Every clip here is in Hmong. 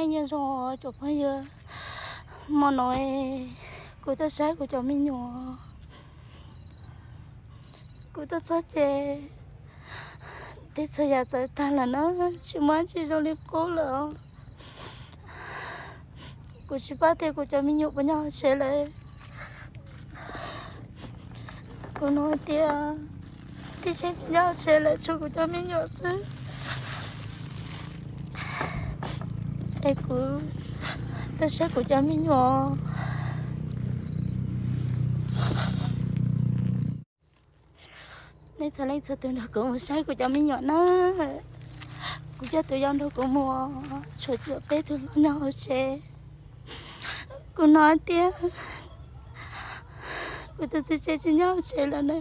Nyob zoo cov phooj ywg, hmo no kuv tuaj saib kuv cov me nyuam. Kuv tuaj txog ces tej txhua yam txawv tag lawm na, tsis muaj dab tsi zoo li qub lawm. Kuv tsis paub tias kuv cov me nyuam puas nyob hauv tsev lawm. Kuv hnov hais tias tib neeg tsis nyob hauv tsev lawm, tshuav kuv cov me nyuam xwb. Es kuv tuaj saib kuv cov me nyuam. Nej txhua leej txhua tus nrog kuv mus saib kuv cov me nyuam na. Kuv coj tus yau nrog kuv mus, tshuav peb tug hlob nyob hauv tsev. Kuv hnov tias kuv tus txiv tsev tsis nyob hauv tsev lawm na,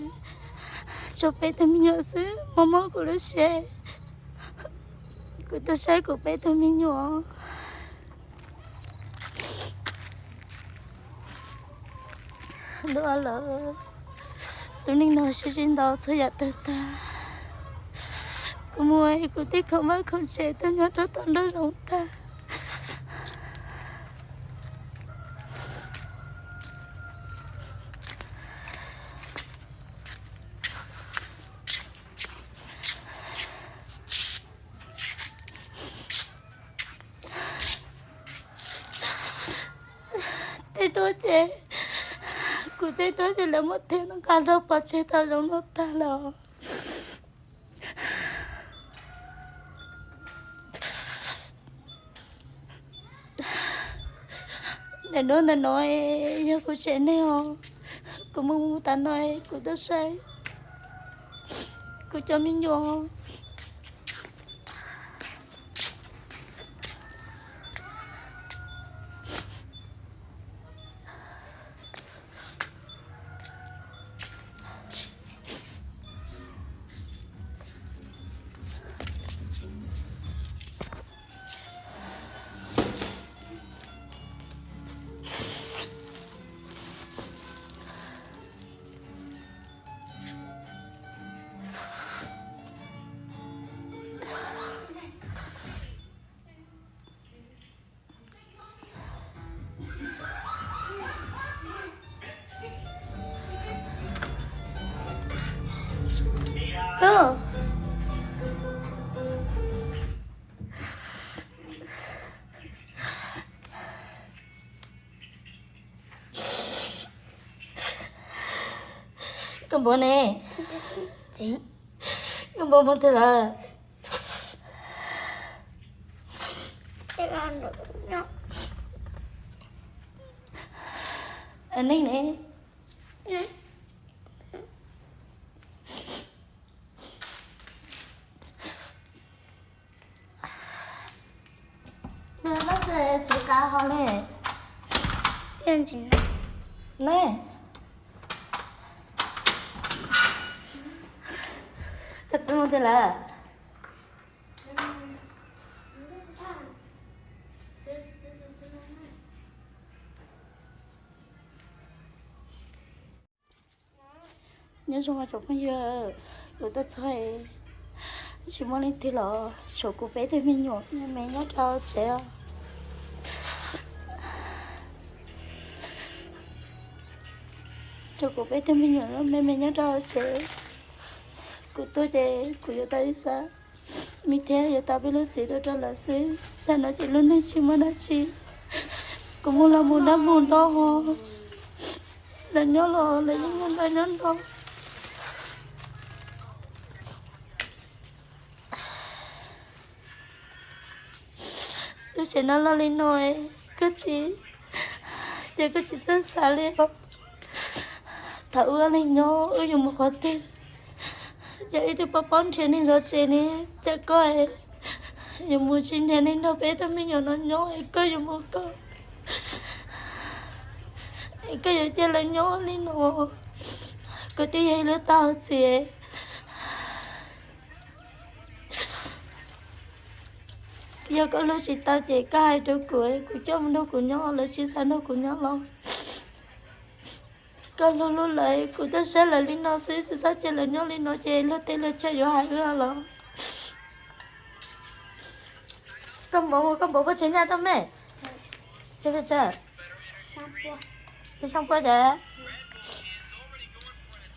tshuav peb tug me nyuam xwb, mob mob kuv lub siab. Kuv tuaj saib kuv peb tug me nyuam. Dua lawm, lub neej no sib sib ntaus txhua yam tawg tag. Kuv mus kuv tej khoom vaj khoom tsev tuaj nyob rau tom nraum zoov tag. Tej duab ces, kuv tej duab ces lawv muab thiab nqa rau pov tseg tau zoov no tag lawm. Daim duab ntawm no yog kuv tsev neeg os. Kuv mus mus tas no kuv tuaj saib kuv cov me nyuam. Tub, koj npau ne, koj npau mus twg lawm? Neeg ne. Nws no ces tsis kav hau ne. Ne, koj txiv mus twg lawm? Nyob zoo cov phooj ywg, kuv tuaj txog tsis muaj leej twg los, tshuav kuv peb tug me nyuam me me nyob rau tsev. Tshuav kuv peb tug me nyuam me me nyob rau tsev. Kuv tuaj ces kuv yuav tau ib xab me thiab yuav tau peb lub txiv tuaj rau lawv xwb. Tam no ces lub neej tsis muaj dab tsi. Kuv mus los mus dab mus do ho, lawv nyob los lawv yeej nyob nrog nyob nrog. Lub tsev no loj li no, koj txiv, ces koj tsis txawj xav li os. Thaum wb leeg nyob wb yuav mus qhov twg? Ces wb twb paub paub nrhiav neeg zov tsev ne, ces koj yuav mus tsis nrhiav neeg nrog peb tug me nyuam no nyob es koj yuav mus koj, es koj yuav cia lawv nyob li no. Koj twb yog ib lub taub hau txiv. Yog koj hlub tsis tau ces koj hais rau kuv, kuv coj mus nrog kuv nyob, lawv tsis xav nrog kuv nyob los. Koj hlub hlub lawv, kuv tuaj saib lawv li no xwb, tsis txhob cia lawv nyob li no ces luag tej luag chaw yuav hais wb los. Koj mus, koj mus puab tseg nyaj rau me? Tseg pes tsawg? Tseg xyoo puab ces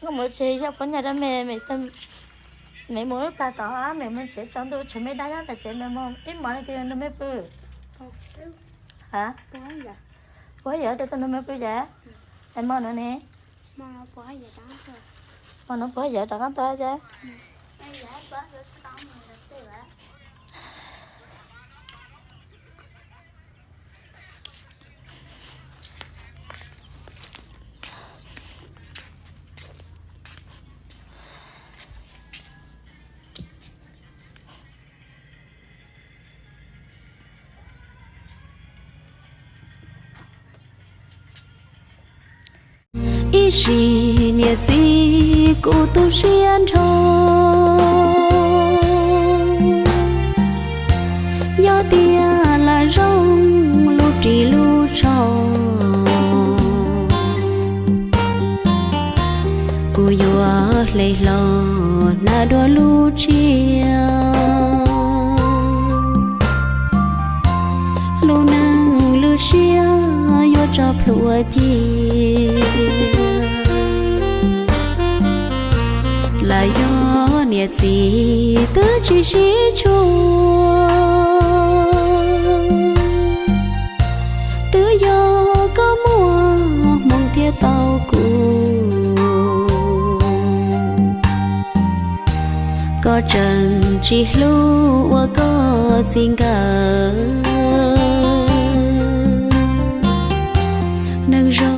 koj mus tseg xyoo puab nyaj rau me, me mus ib plag tom me mus tsev tsaus ntuj tshuav me dab nyob tom tsev, me mus ib hmos li cas nrog me pw? Ha? Puab yawm tau nrog me pw ces, es hmo no ne? Hmo no puab yawm rov qab tuaj ces. Ib sim niam txiv kuv tu siab nrho, yog tias lam zoo lub ris lub tsho, kuv yuav hle hlo hnav dua lub tsiab. Lub neej lub siab yuav tso plhuav cia, lam yog niam txiv twb tsis sib tshua, twb yog koj muaj hmoo thiab tau kuv. Koj tseem tsis hlub ua koj txij nkawm.